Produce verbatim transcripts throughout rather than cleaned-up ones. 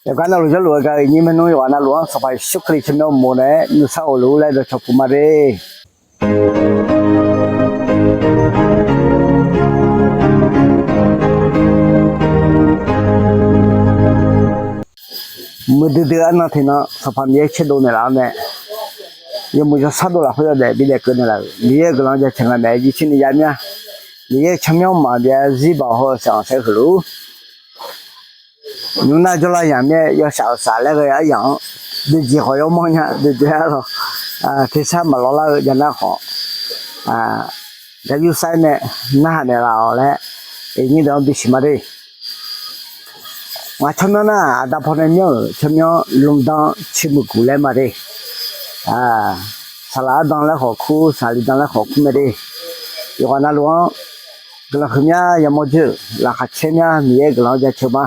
Yawqghaq navluf jawrluf-eu gaq-euq nyir maernmr yawqghaq navluf-anr Sanqpaq Yeqsur Kali tsawrmyanr uqmov nae nuisar ghofluf-ur laer dawqcawq puq ma de. Muiqdui dui arnan tiqnan Sanqpaq Miqyaer caerdov naeqlaf-awr nae, yawmuiq yawshar dov lafkhoer yawdaef bidaef keuv naeqlaf-euq Miqyaer-euq guiqlanq jaceuq nga mae jircoer ni yamya. Miqyaer-euq tsawrmyanr maqbyav zir baoq hawr-eu shaq-anr saer huiq luf-ur. Nymr nar jawrlar yamq mir-aer yawshaf-euq shaf laer ghae aryamq-anr, dui jeq khawf yawmanr nya dui dui-aer lawq. Tersar maqlawr lar-eu javnar khawf, gar yur sar-aer nae narhaq naeqlaf-awq laer, iqnyir deuq-anr bisiq ma de. Ngaq tsawrmyanr nar aqda pawnae myanr-euq tsawrmyanr lmqdan ciqmuiq guq laer ma de. Saqlaq ardan laer khawf kur, saqliq dan laer khawf kur mae de. Yawqghaq navluf-anr guiqlanq huiqmya yamawr dzoer-euq laqkhaq caer mya Miqyaer guiqlanq-anr jaceuq ma.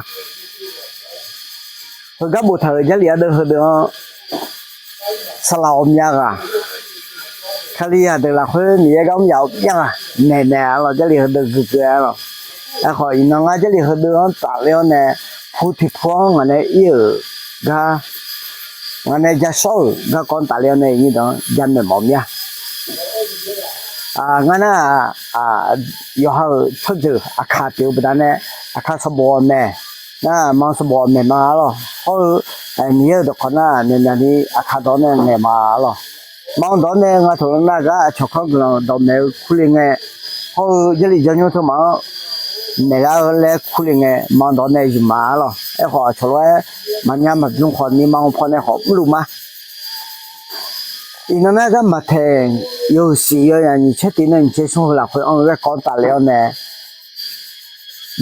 Heugar boftaq-euq Jarlif ardeuv heudeuq-anr saqlaq ghawqmya ghaq, Kalizaq deuq lafkhoer Miqyaer gar mr yaf-awr byav ghaq maeqmaeq arlawq, Jarlif heudeuq guiqguiq arlawq. Aerkhawf iqnan ngar Jarlif heudeuq-anr tafler-awr nae, pu tiqpu-anr ngaq nae ir-euq gar, ngaq nae ja shawr-euq garkawv-anr tafler-awr nae iqnyir deuq-anr jamaeq mawf mir-a. Ngar nar-aq, yawqha-euq tsawrjeuq aqkaq pyeuf-eu baqdanae, aqkaq sanqbof ghawqmaeq, nar-aq ma sanqbof ghawqmaeq ma arlawq. Hawr-eu Miqyaer-euq dawqkawq nar-aq myaqmyaq ni aqkaq dawq-anr nae ngaeq ma arlawq. Ma dawq-anr nae nga taq-eu nar gar aqcawq kanr guiqlanq dawqmaeq-eu kurle ngae, hawr-eu Jarlif jawrnymr teu maf-anr maeqlar-eu laer kurle ngae, ma dawq-anr nae zmq ma arlawq. Aerkhawf aqcawq lof-aer maqnya maqbymr khawf ni ma paw nae khawf mrluf ma. Iqnan nar gar maqtaeq yawhuiq siq yawzaq nyiq tser tiq nae nyiq tser smr heu lafkhoer anr-eu garkawv-anr tafler-awr nae,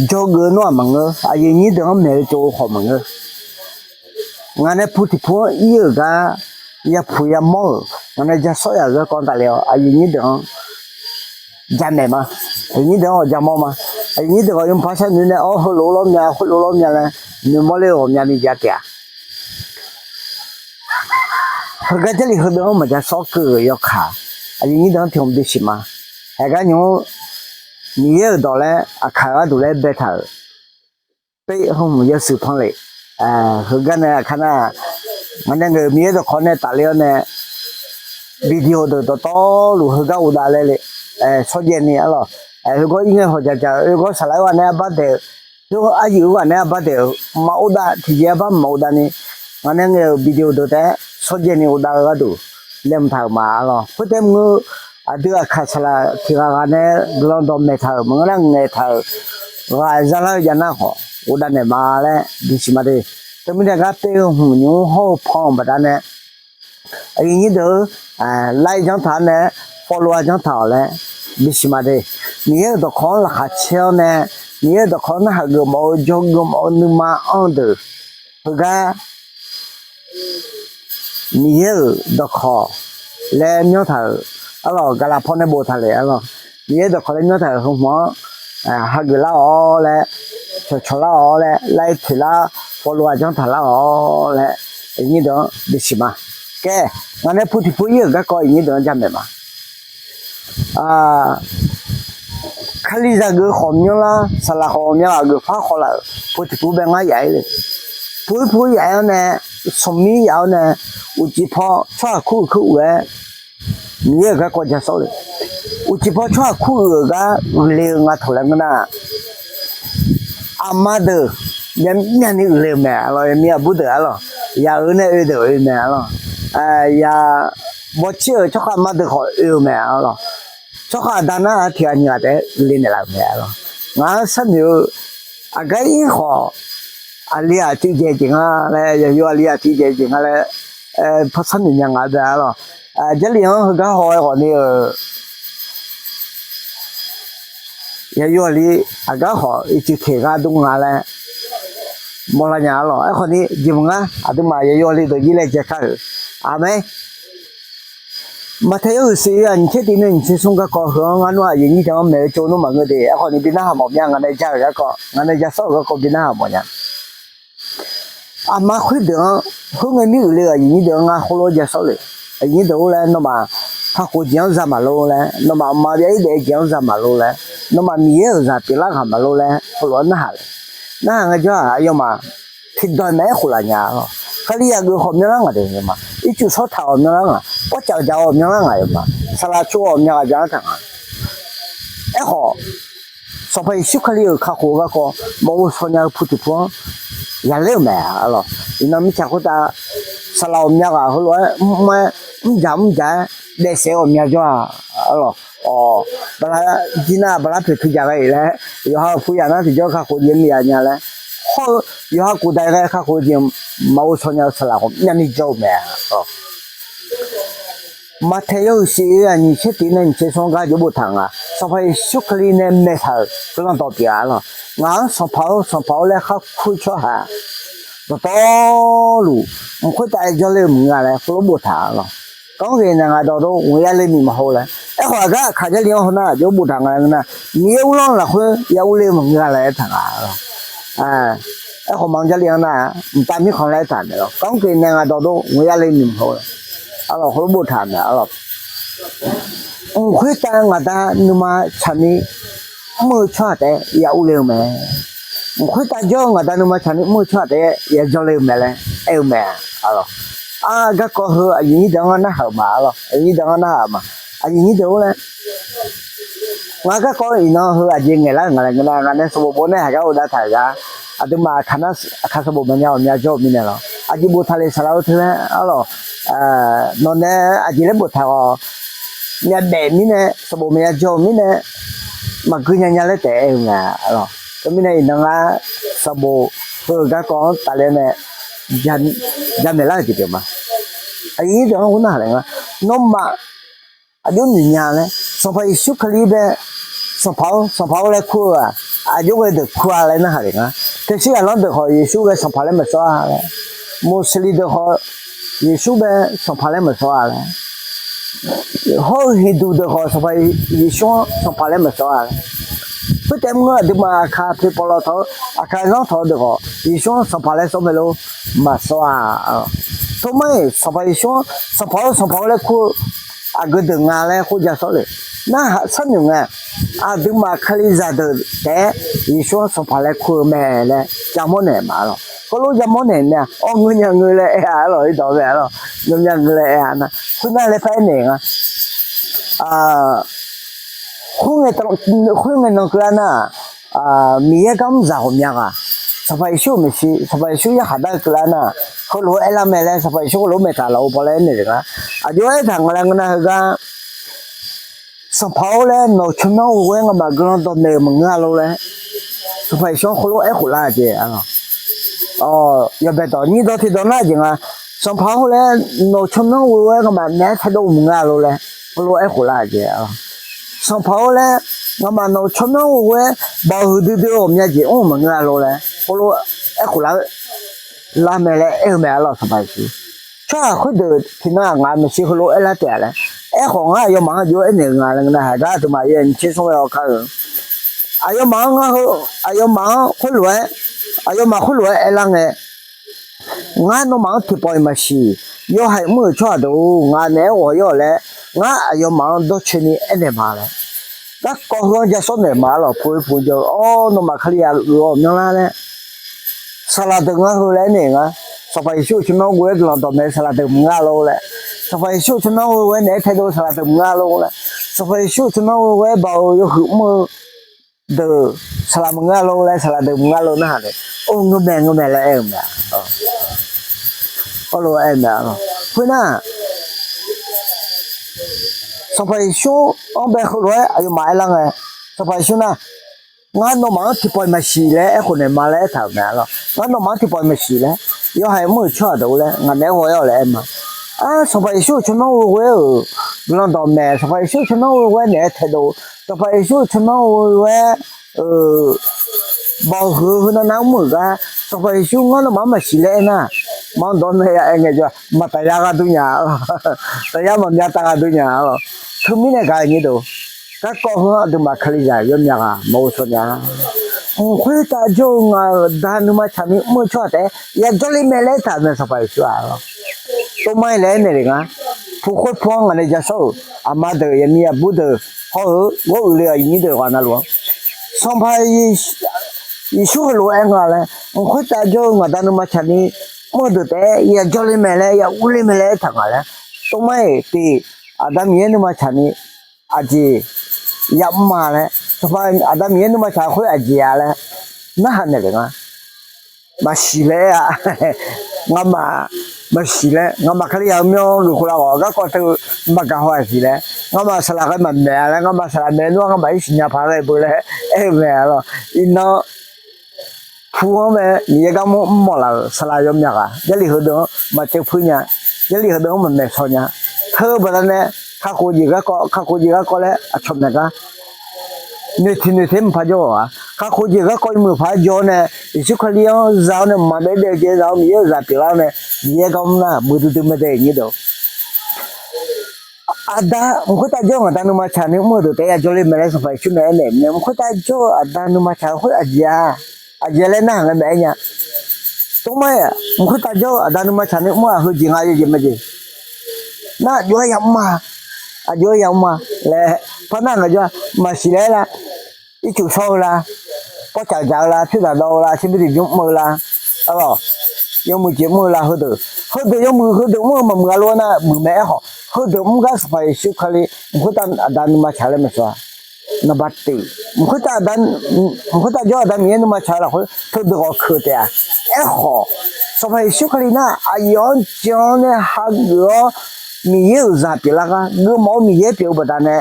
jawrgeuf-eu nawr-aq maqngeur, aqyuif nyir deuq-anr maeq-eu tsov-eu khawf maqngeur. Ngaq nae pu tiqpu-anr ir-euq gar yapuq yamawr-euq, ngaq nae ja shawr yaf-euq garkawv-anr tafler-awr aqyuif nyir deuq-anr jamaeq ma. Aqyuif nyir deuq-anr ghawq ja mawr ma. Aqyuif nyir deuq khawf yawmuiq par sar noeq nae awr heulof lawr mya heulof lawr mya laer noeq mawr ler-eu ghawqmya ni jav taef-a. Heugar Jarlif heudeuq-anr maqja shawr keuv-euq yawkaq, aqyuif nyir deuq-anr tiq hmq bisiq ma. Haeq gar nymr-anr Miqyaer-euq dawq laer aqkaq gharduq laer baetaq-euq, pe hmq yawshuif pan lef. Heugar nae aqkar nar, ngaq nae ngaeq-euq Miqyaer dawqkawq nae tafler-awr nae, video deuq dawqtawvluf heugar uvdav laer le, shawrjaev ni arlawq. Heugawr ir ngae hawq dzaqdzaq-eu, heugawr saqlaq-eu ghaq nae arbar daeq-eu, heugawr aryuif-eu ghaq nae arbar daeq-eu, maquvdav tiqjeq arbar maquvdav ni, ngaq nae ngaeq-euq video deuq taef-aer shawrjaev ni uvdav-eu gharduq laeqhmq taq-euq ma arlawq. Khoertaef mr-eu aqdui aqkaq saqlaq tiq ghaq ghaq nae guiqlanq dawqmaeq taq-euq maqngeur nar ngaeq taq-euq ghaq zalar-eu jav nar khawf uvdav naeq ma laer bisiq ma de. Teumirnae gar pe-eu hmq nymr hawr-eu pan-euq baqdanae, aqyuif nyir deuq-eu, like janr taq-awr nae, follow-a janr taq-awq laer bisiq ma de. Miqyaer-euq dawqkawq-anr laqkhaq caer-awr nae, Miqyaer-euq dawqkawq-anr narhaq geufmawf-eu jawrgeufmawf-eu nuima anr-eu deuq, heugar Miqyaer-euq dawqkawq laer myanr taq-euq arlawq, gaqlaq paw nae boftaq lef arlawq. Miqyaer dawqkawq laer myanr taq-euq heu hmq-anr hageuf lar-awq laer, cawqcawq lar-awq laer, like toeq lar, follow-a janr taq lar-awq laer, iqnyir deuq-anr bisiq ma. Kae, ngaq nae pu tiqpu ir-euq garkawv iqnyir deuq-anr jamaeq ma. Kalizaq geuf khawf myanrlar, saqlaq khawf myanr ghaq geuf par khawf laf-euq pu tiqpu bae ngar yaf-ir le. Pu ir pu ir yaf-ir-awr nae, smq mir yaf-awr nae, uqcif paw tsawrhaq kur uiq kur uiq-aer Miqyaer-euq garkawv ja sawr le. Uqcif paw tsawrhaq kur uiq-euq gar uiqle-eu nga taq laer ngeur nar, aqma deuq myavmyav ni uiqle-eu mae arlawq, yaqmir aqbur deuq arlawq, yaq-eu nae oe deuq oe mae arlawq, yaq bawcir-euq tsawrkhav ma deuq khawf oe-eu mae arlawq, tsawrkhav aqda nar tiq ghaq nyiq ghaq taef-aer uiqle naeqlaf-euq mae arlawq. Ngaq-anr sharnoeq-eu aqgar ir khawf, aqli-aq tiqjaeq jeq nga laer, yaqyo aqli-aq tiqjaeq jeq nga laer, parsar noeq nya nga bae arlawq. Jarlif-anr heugar haw-aer khawf ni-eu, yaqyo aqli aqgar khawf ircuf teq gharduq nga laer mawrlar nya arlawq. Aerkhawf ni jeq maqngar aqduimaf yaqyo aqli deuq jir laejae kar-euq. Aqmeq. Maqtaeq yawhuiq siq-eu aqnyiq tser tiq nae nyiq tser smr garkawv heu-anr ngar nmr aqyuif nyir deuq-anr maeq-eu tsov nmr maqngeur de. Aerkhawf ni bi narhaq mawf mya, ngaq nae ja-euq garkawv, ngaq nae ja sawr-euq garkawv bi narhaq mawf nya. Aqma khoerdeuq-anr khoerngae mir uiqle-euq aqyuif nyir deuq-anr ngar khoerlof-aer ja sawr le. Aqyuif nyir deuq-or laer nawmaf kakhof jeq-anr za maqlor laer, nawmaf aqma byav-ir daef-eu jeq-anr za maqlor laer, nawmaf Miqyaer-euq zaq pyeuflar ghaq maqlor laer heulof-aer narhaq le. Narhaq ngaejawr-aq aqyawfmaf tiqdawq mae aerkhof laf nya-a lawq. Kalizaq geuf khawf myanrlar ngaq deuq ma. Ircuf shawr taq-awq myanrlar ngaq, pawrcaf jaq-awq myanrlar ngaq-euq ma. Saqlaq tsov-awq myanrlar jaq-anr taq nga. Aerkhawf, Sanqpaq Yeqsur Kali-euq kakhof-eu garkawv maqghov shaw nya-eu pu tiq pu-anr yaqler-euq mae-a lawq. Iqnan mirtsaq khoertav saqlaq ghawqmya ghaq heulof-aer mr-aer mrjaq mrjaq-aer daefsaef-eu ghawqmya jawr-a lawq. Awq, bala jir nar bala poeq tui jaq ghae-euq laer, yawqha-euq pu yaf nar tiqjawr kakhof jeq mr yaf nya laer, hawr-eu yawqha kofdaq ghae kakhof-eu jeq maqghov shaw nya-eu saqlaq ghawqmyani jawr-eu mae-a lawq. Maqtaeq yawhuiq shif-eu aqnyiq tser tiq nae nyiq tser smr gar jawr boftaq nga. Sanqpaq Yeqsur Kali nae maeqtaq-euq guiqlanq dawq pyeuf-a lawq. Ngaq-anr Sanqpaq-or, Sanqpaq-or laer khar kur-eu tsawrhaq dawqtawvluf mq khoertav jawrle-eu maqngeur-a laer heulof boftaq-a lawq. Kanr ghae naeq ngaq dawq dov ghoeq ya le miq maqhau laer. Aerkhawf aqgar aqkaq Jarlif-anr heu nar jawr boftaq nga laer ngeur nar, Miqyaer uvlanr lafkhoer ya urle-eu maqngeur-a laer aertaq nga lawq. Aerkhawf maqanr Jarlif-anr nar, mqtav mirkhanq laer aertaq mae lawq. Kanr ghae naeq ngaq dawq dov ghoeq ya le miq maqhau laer, a lawq heulof boftaq mae-a lawq. Mq khoertav ngaq da nuima tsaqni mr-eu tsawrhaq taef-aer ya urle-eu mae. Mq khoertav jawr-eu ngaq da nuima tsaqni mr-eu tsawrhaq taef-aer ya jawrle-eu mae laer aer-eu mae-a lawq. Ar, garkawv heu aqyuif nyir deuq-anr ngar narhaq-euq ma-a lawq. Aqyuif nyir deuq-anr ngar narhaq-euq ma. Aqyuif nyir deuq-or laer, ngar garkawv iqnan heu aqjeq ngaeqlar-euq nga laer ngeur nar, ngaq nae sanqbof bof nae haq gar ghofdav taq-euq gar, aqduimaf aqkaq nar aqkaq sanqbof maqnya ghawqmya jawr-eu mirnae lawq. Aqjeq boftaq le saqlaq-eu teu laer-a lawq. Nawq nae aqjeq laer boftaq-awq. Myavbaef mirnae sanqbof maqya jawr-eu mirnae maqgui nya nya laer taef aer-eu nga-a lawq. Teumirnae iqnan ngar sanqbof heu-eu garkawv-anr tafler nae jamaeq lar-euq jeq pyeuf ma. Aqyuif nyir deuq-anr ghov narhaq laer nga, nawmaf aqjox noeq nya laer, Sanqpaq Yeqsur Kali bae Sanqpaq-or, Sanqpaq-or laer kur-eu-aq, aqjox ghae deuq kur-a laer narhaq le nga. Teqshir ghaqlanr deuq khawf Yeqsur ghae Sanqpaq laer maqsawr-a laer, Moqsiqliq deuq khawf Yeqsur bae Sanqpaq laer maqsawr-a laer, hawr-eu Heqduq deuq khawf Sanqpaq Yeqsur-anr Sanqpaq laer maqsawr-a laer. Khoertaef mr-eu aqduimaf aqkaq poeq pawqlawq tawq-eu, aqkaq zanr tawq-eu deuq khawf Yeqsur-anr Sanqpaq laer sawr mae lor, maqsawr-a. Tov mar-iq Sanqpaq Yeqsur-anr Sanqpaq-or, Sanqpaq-or laer kur-eu aqgeu deuq nga laer khoer ja sawr le. Narhaq sharnoeq ngae, aqduimaf Kalizaq deuq taef-aer Yeqsur-anr Sanqpaq laer kur-eu mae laer jamawr naeq ma-a lawq. Khoerlof jamawr naeq mae-a, awr ngeur nya ngeur laer aer-a lawq, irdawq mae-a lawq, ngeur nya ngeur laer aer-a nar, khoernar laer par aernaeq nga. Khoerngae nan keuvlar nar, Miqyaer gar mr zaq ghawqmya ghaq, Sanqpaq Yeqsur-euq maeqshi, Sanqpaq Yeqsur yarkhaq dar-eu keuvlar nar, heulof-aer aerlar mae laer Sanqpaq Yeqsur heulof-aer maeqtaq laf-eu paw laer aernaeq le nga. Aqjox aertaq nga laer ngeur nar heugar, Sanqpaq-or laer nawq-euq tsawrmyanr ghoe-aer ngamaf guiqlanq dawqmaeq-euq maqngeur-a lor laer, Sanqpaq Yeqsur-anr heulof-aer aerkhof lar-eu jeq-a lawq. Yawbae dawq nyir dawq tiq dawq nar jeq nga, Sanqpaq-or laer nawq-euq tsawrmyanr ghoe-aer ngamaf naeq-aer taedov-eu maqngeur-a lor laer, heulof-aer aerkhof lar-eu jeq-a lawq. Sanqpaq-or laer ngamaf nawq-euq tsawrmyanr ghoe-aer baoq huiqdui dui-eu ghawqmya jeq mr-euq maqngeur-a lor laer, heulof-aer aerkhof lar-eu lar mae laer aer-eu mae-a lawq, Sanqpaq Yeqsur. Tsawrhaq khoerdeuq tiqnan-aq ngaq maeqshi heulof-aer lar taef-a laer. Aerkhawf ngar aqyawfmaf-anr aqjox aernaeq nga laer ngeur nar, haq gar aqduimaf yawnyir tser smr ghae-awr kar-eu, aqyawfmaf-anr ngar heu, aqyawfmaf-anr khoerlof-aer, aqyawfmaf khoerlof-aer aerlar ngae, ngar nawmaf-anr tiqpawf-iq maqsiq. Yawhaiq mr-euq tsawrhaq deuq-or, ngaq naeq-aer ghawq-ir-awq laer, ngar aqyawfmaf-anr dawrcoeni aernaeq ma laer. Garkawv heu-anr ja sawr naeq ma-a lawq, pu-ir pu-ir jawr-eu, Awr, nawmaf Kalizaq geuf-awq myanrlar laer, saqlaq deuq ngar heu laer aernaeq nga. Sanqpaq Yeqsur-euq tsawrmyanr ghoe-aer guiqlanq dawqmaeq-eu saqlaq deuq maqngeur-a lor laer, Sanqpaq Yeqsur-euq tsawrmyanr ghoe-aer naeq-aer taedov-eu saqlaq deuq maqngeur-a lor laer, Sanqpaq Yeqsur-euq tsawrmyanr ghoe-aer baoq-eu yawhuiq mr-eu deuq saqlaq maqngeur-a lor laer, saqlaq deuq maqngeur-a lor narhaq nae, Or, ngeur mae, ngeur mae laer aer-eu mae-a. Arlof aer-eu mae-a lawq. Khoernar, Sanqpaq Yeqsur-anr bae heulof-aer aqyawfmaf aerlar ngae, Sanqpaq Yeqsur nar, ngar nawmaf-anr tiqpawf-iq maqsiq laer aerkhof naeq ma laer aertaq-euq mae-a lawq. Ngar nawmaf-anr tiqpawf-iq maqsiq laer, yawhaiq mr-euq tsawrhaq deuq-or laer ngaq naeq-aer ghawq-ir-awq laer aer ma. Ar, Sanqpaq Yeqsur-euq tsawrmyanr ghoe-aer-euq guiqlanq dawqmaeq, Sanqpaq Yeqsur-euq tsawrmyanr ghoe-aer naeq-aer taedov, Sanqpaq Yeqsur-euq tsawrmyanr ghoe-aer baoq huiq-eu heunav nav mr-euq gar, Sanqpaq Yeqsur ngar nawmaf-anr maqsiq laer aernar, maqanr dawq nae ya aer ngaejawr, maqtaf yar ghardur nya-a lawq. Taf yar maqmyav taf ghardur nya-a lawq. Teumirnae gaq-eu nyir deuq, garkawv heu-anr aqduimaf Kalizaq yawmyav ghaq maqghov shaw nya-a. Mq khoertav jawr-eu ngaq-euq da nuima tsaqni mr-eu tsawrhaq taef-aer yajawr le mae laer aertaq-euq mae, Sanqpaq Yeqsur-aq lawq. Tov mar-ir laer aernaeq le nga. Pu khoer pu-anr ngaq nae ja shawr-euq aqma deuq, yaqmiq aqbur deuq, hawr-eu ghawr uiq le-euq aqyuif nyir deuq ghaq navluf-anr, Sanqpaq Yeqsur Yeqsur heulof-aer aer nga laer, mq khoertav jawr-eu ngaq Da nuima tsaqni mr-eu deuq taef-aer ya jawrle mae laer, ya urle mae laer aertaq nga laer, tov mar-iq tiq, Aqda Miqyaer nuima tsaqni aqjeq ya mr-a laer, Sanqpaq Aqda Miqyaer nuima tsaq khoer aqjeq-a laer narhaq naeq lef nga. Maqsiq laer aer-a. Ngamaf maqsiq laer, ngamaf Kalizaq-eu myanr geuf khof lav-awq, garkawv teu maqgaq haw-aq siq laer, ngamaf saqlaq ghae maqmaeq-a laer, ngamaf saqlaq maeq nmr-a, ngamaf irsiq nya paq ghae beu laer aer-eu mae lawq. Iqnan pu-anr mae, Miqyaer gar mr mr mawf laf-euq saqlaq yawmyaq ghaq, Jarlif heudeuq-anr maqteuv puir nya, Jarlif heudeuq-anr maqmaeq shaw nya. Teu baqdanae kakhof jeq garkawv, kakhof jeq garkawv laer aqcawq maeq gar noeqtiq noeqter maqpar jawr-awq-a. Kakhof jeq garkawv yawmuiq paq-aer jawr-awr nae, Yeqsur Kali-anr za-awr nae, mqmaq baedae-eu jeq za-awr, Miqyaer-euq zaq pyeuflar-awr nae, Miqyaer gar mr nar muiqdui dui mae dae nyir deuq. Aqda, mq khoertav jawr-eu ngaq Da nuima tsaqni mr-eu deuq taef-aer ya jawrle mae laer Sanqpaq Yeqsur nae aernaeq-eu mirnae, mq khoertav jawr-eu Aqda nuima tsaq-eu khoer aqjeq-a, aqjeq laer narhaq ngae maqaer nya. Tov mar-iq, mq khoertav jawr-eu Aqda nuima tsaqni mr-aq heujeq nga, yawjeq majeq. Nar aqjox-aer ya mr-a, aqjox-aer ya mr-a laer par nar ngae jawr-a, maqsiq laer lar. Ircuf shawr-eu la, pawrcaq dzaq-eu la, pyurdaq dawv-eu la, tserbymr tiqbymr mr-eu la, arlawq, yawmuiq jeq mr-eu la, heudeuq, heudeuq yawmuiq heudeuq mr-eu maqmuiq-a lof-aer nar muiq mae aerkhawf, heudeuq mr gar Sanqpaq Yeqsur Kali mq khoertav Aqda nuima tsaq laer maeqsawq-a. Naqbaq tiq, mq khoertav jawr-eu Aqda Miqyaer nuima tsaq-eu lafkhoer teudeuq ghawqkeuq taef-a. Aerkhawf, Sanqpaq Yeqsur Kali nar aqyawf-anr jan-awr nae hageuf-awr Miqyaer-euq zaq pyeuflar gar geufmawf-eu Miqyaer pyeuf-eu baqdanae,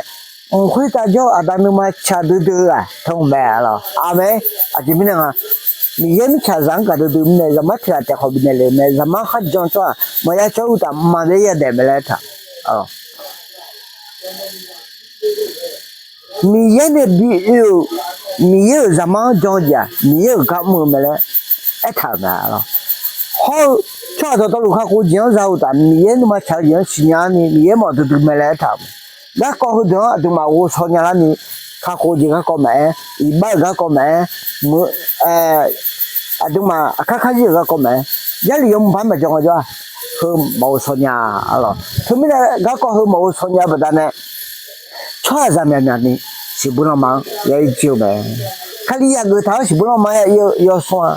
mq khoertav jawr-eu Aqda nuima tsaq duidui-eu-aq teu-aq mae lawq. Aqmeq. Aqjeq mirnae nga, Miqyaer mirtsaqzaq-anr gaqdui dui mirnae, zaqmar tiq ghaq taef khawf bifnaeq lef-eu mae, zaqmar kharjan tsawrhaq maqya cawr-eu uqtaf mqmaq bae yadaef mae laer aertaq. Miqyaer nae bi oe-euq, Miqyaer-euq zaqmar-anr jan-eu jeq-aq Miqyaer-euq gar mr-eu mae laer aertaq-euq mae lawq. Hawr-eu tsawrhaq dawqtawvluf kakhof jeq-anr za-eu uqtaf Miqyaer nuima tsaq-eu jeq-anr siqnya-awr ni Miqyaer mawf duidui mae laer aertaq-euq mae. Garkawv heudeuq-anr aqduimaf ghovshaw nyalar ni, kakhof jeq garkawv maqaer, iqbax-euq garkawv maqaer, aqduimaf aqkar kar zir-euq garkawv maqaer, Jarlif yawmuiq paq-aer maqjan ngae jawr-aq, heu maqghovshaw nya-a lawq. Teumirnae garkawv heu maqghovshaw nya-eu baqdanae, tsawrhaqzaq myaqmyaq ni siqbuir lanma-anr ya ir jir-eu mae. Kalizaq geuf taq-anr siqbuir lanma-anr ya ir-eu yawsmr-a.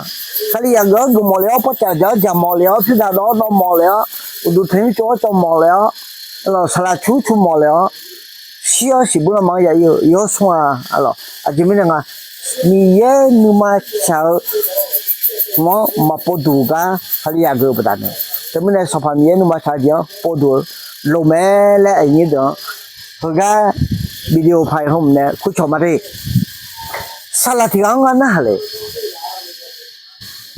Kalizaq geuf-anr geufmawf lef-awr, pawrcaq dzaq-anr dzaqmawf lef-awr, pyurdaq dawv-awr dawvmawf lef-awr, uqduq tanqnymr tsov-awr tsovmawf lef-awr, saqlaq cur cumawf lef-awr, shir-awr siqbuir lanma-anr ya ir-eu yawsmr-a lawq. Aqjeq mirnae nga, Miqyaer nuima tsaq-eu hmq-anr maqpov duq gar Kalizaq geuf-eu baqdanae, teumirnae Sanqpaq Miqyaer nuima tsaq-eu jeq-anr pov duq-eu loq mae laer aqnyir deuq-anr heugar video paq-aer hmq nae kurcawq ma de. Saqlaq tiq ghaq-anr ngar narhaq le.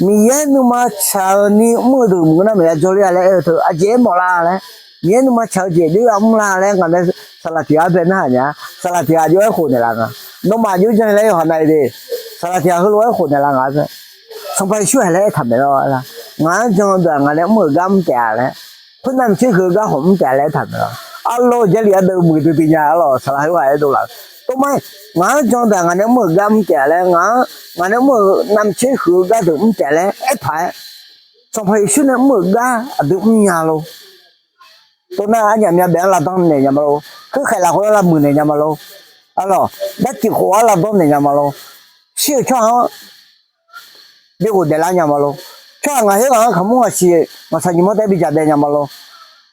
Miqyaer nuima tsaq-eu ni mr-eu deuq maqngeur nar maqya jawrler-a laer aer-eu teu aqjeq aer mawf la laer, Miqyaer nuima tsaq-eu jeq jawr ya mr la laer ngaq nae saqlaq tiq ghaq-anr bae narhaq nya. Saqlaq tiq ghaq jov-aer khof naeqlaf nga. Nawmaf jov jan laer yawqha nav-eu de. Saqlaq tiq ghaq heulof-aer khof naeqlaf nga-a. Sanqpaq Yeqsur haq laer aertaq maeq lawr la. Ngaq-anr jan deuq-aq ngaq nae mr-euq gar mr taef-a laer, khoernav maqtser huiq-eu gar khawf mr taef-a laer aertaq maeq lawr. Arlawr-eu Jarlif ardeuv muiqdui dui nya-a lawq. Saqlaq heughaq aerdov laf-eu. Tov mar-iq, ngaq-anr jan deuq-aq ngaq nae mr-euq gar mr taef-a laer, ngaq-anr, ngaq nae mr-euq navmaqtser huiq-eu gardeuq mr taef-a laer aertaq-aer, Sanqpaq Yeqsur nae mr-euq gar aqdui mrnya lor. Tov nar arnyaf myav baef-anr lavdanr naeq nya ma lor. Keuv khaeq lafkhoer-anr lavmuiq naeq nya ma lor. Arlawq, darcif khof-anr lavdanr naeq nya ma lor. Shir-euq tsawrhaq-anr bi ghofdaef lar nya ma lor. Tsawrhaq ngaq khoerghaq-anr kaqmur ngaqsiq ngaqshaq nyiq mawr taef-aer bidzaq daef nya ma lor.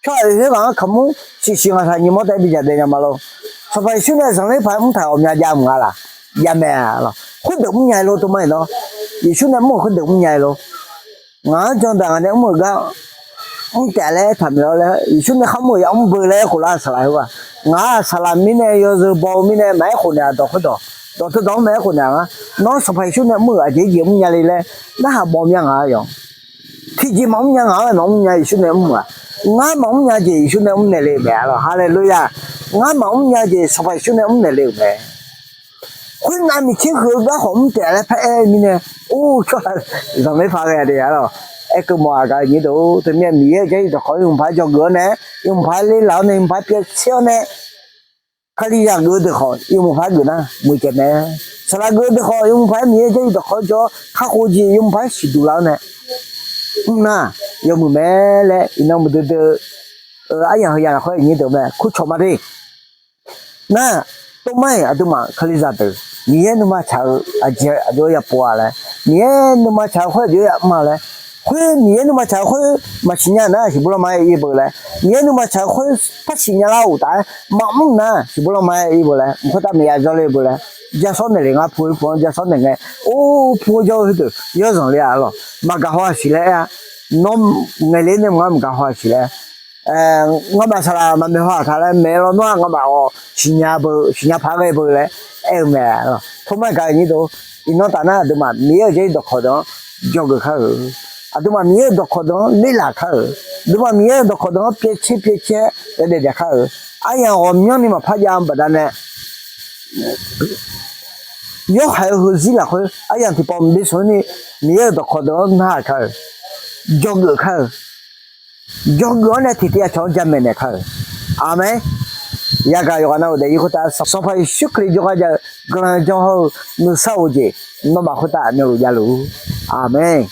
Tsawrhaq oeq khoerghaq-anr kaqmur siqsiq ngaqshaq nyiq mawr taef-aer bidzaq daef nya ma lor. Sanqpaq Yeqsur nae zanqler paq-aer mr taq-euq ghawqmya jav mq nga laq? Jav mae-a lawq. Khoerdeuq mrnya-eu lor tov mar-iq nawr. Yeqsur nae mr-euq khoerdeuq mrnya-eu lor. Ngaq-anr jan daq ngaq nae mr-euq gar mr taef laer aertaq maeq lawr laer, Yeqsur nae kharmr-euq ya mr beu laer aerkhof lar saqlaq khoerghaq. Ngaq-aq saqlaq mirnae yawzeu baw-eu mirnae maqaer khof naeq-a dawq khoerdawq. Dawq teudawq-anr maqaer khof naeq-a ngar. Nawr Sanqpaq Yeqsur nae mr-euq aqjeq jeq mrnya le laer narhaq baw mya ngaq-a yawq. Tiqjeq maqmr nya ngaq-anr maqmr nya Yeqsur nae mr-aq. Ngar maqmr nya jeq Yeqsur nae mr naeq le-euq mae-a lawq. Haleluya. Ngar maqmr nya jeq Sanqpaq Yeqsur nae mr naeq le-euq mae. Khoernav miqtser huiq-eu gar khawf mr taef laer paraer mirnae, or tsawrhaq zanqler paq ghae-a de-a lawq. Aerkeuv mawf-aq gaq nyir deuq-or, teumirnae Miqyaer-euq jarlif dawqkawq-anr yawmuiq paq-aer dzawgeuf-awr nae, yawmuiq paq-aer ler laf-awr nae, yawmuiq paq-aer pyaer tser-awr nae, Kalizaq geuf-eu deuq khawf yawmuiq paq-aer geuf nar muiqdzaeq mae. Saqlaq geuf-eu deuq khawf yawmuiq paq-aer Miqyaer-euq jarlif dawqkawq-anr jawr-awr kakhof jeq yawmuiq paq-aer siqduq laf-awr nae, mr nar yawmuiq mae laer iqnan muiqdui dui-eu aryamq heu ya lafkhoer nyir deuq mae kurcawq ma de. Nar, tov mar-iq aqduimaf Kalizaq deuq Miqyaer nuima tsaq-eu aqjeq aqjox-aer ya pov-a laer, Miqyaer nuima tsaq-eu khoer aqjox-aer maqlaer, khoer Miqyaer nuima tsaq-eu khoer maqsiq nya nar siqbur lanma-aer ir beu laer, Miqyaer nuima tsaq-eu khoer par siqnya lar-euq taf-aer maqmr nar siqbur lanma-aer ir beu laer, mq khoertav maqya jawrle beu laer, jasawr naeq le ngar pu-eu pu-anr jasawr naeq ngae, or pu-eu jawr-eu heudeuq yawrzanq le-a lawq. Maqgaq haw-aq siq laer aer-a. Nawr ngaeq le nae mq ngar maqgaq haw-aq siq laer, ngamaf saqlaq maqmaeq haw-aq taq laer maeq lawnmr-aq ngamaf-awq siqnya beu siqnya paq ghae beu laer aer-eu mae. Tormar gaq-eu nyir deuq, iqnan taf nar aqduimaf Miqyaer-euq jarlif dawqkawq deuq-anr dzawgeuf kar-euq, aqduimaf Miqyaer-euq dawqkawq deuq-anr lerlaq kar-euq, aqduimaf Miqyaer-euq dawqkawq deuq-anr pyaevtser pyaevtser-aer daef daef kar-euq, aryamq ghawqmyanrni maqpar jav-eu baqdanae, yawhaiq-eu heuzir lafkhoer aryamq tiqpawf mqbismq ni Miqyaer-euq dawqkawq deuq-anr narhaq kar-euq, dzawgeuf kar-euq, dzawgeuf-anr nae tiqtiv aqcawq-anr jamaeq naeq kar-euq. Aqmeq. Yagaq yawqghaq navluf daefzir khoertav Sanqpaq Yeqsur Kali jawrgar jav-eu guiqlanq janr hawr-eu nuisar of-eu jeq nawmaf khoertav aqmyanluf javluf-ur. Aqmeq.